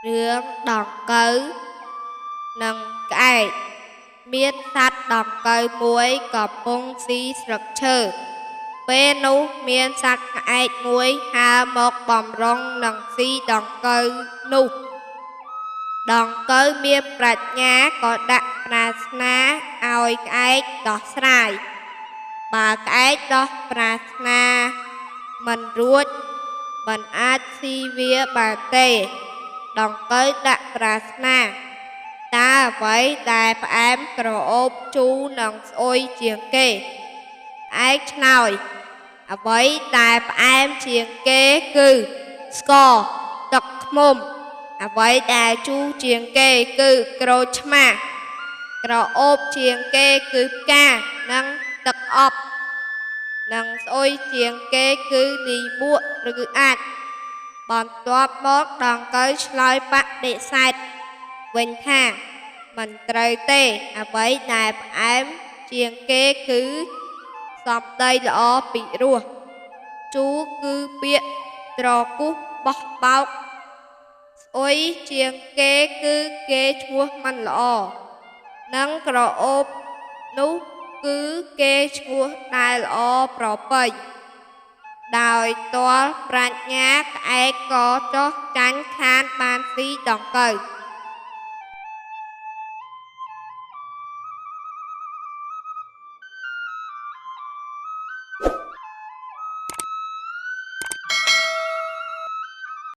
រឿងដង្កូវនិងក្អែកមានសត្វដង្កូវមួយកំពុងស៊ីស្លឹកឈើពេលនោះមានសត្វក្អែកមួយហើរមកបំរុងនឹងស៊ីដង្កូវនោះដង្កូវមានប្រាជ្ញាក៏ដាក់ប្រាថ្នាឲ្យក្អែកដោះស្រាយបើក្អែកដោះប្រាថ្នាមិនរួចមិនអាចស៊ីវាបានទេដង្កូវដាក់ប្រាថ្នាតើអ្វីដែលផ្អែមក្រអូបជូរនិងស្អុយជាងគេក្អែកឆ្លើយអ្វីដែលផ្អែមជាងគេគឺស្ករទឹកឃ្មុំអ្វីដែលជូរជាងគេគឺក្រូចឆ្មាក្រអូបជាងគេគឺផ្កានិងទឹកអប់និងស្អុយជាងគេគឺលីមួកឬអាចបន្ទាប់មកដង្កូវឆ្លើយបដិសេធវិញថាមិនត្រូវទេអ្វីដែលផ្អែមជាងគេគឺសម្ដីល្អពីរោះជូរគឺពាក្យត្រគូសបោះបោកស្អុយជាងគេគឺគេឈ្មោះមិនល្អនិងក្រអូបនោះគឺគេឈ្មោះដែលល្អប្រពៃដោយទាល់ប្រាជ្ញាក្អែកក៏ចុះចាញ់ខានបានស៊ីដង្កូវ។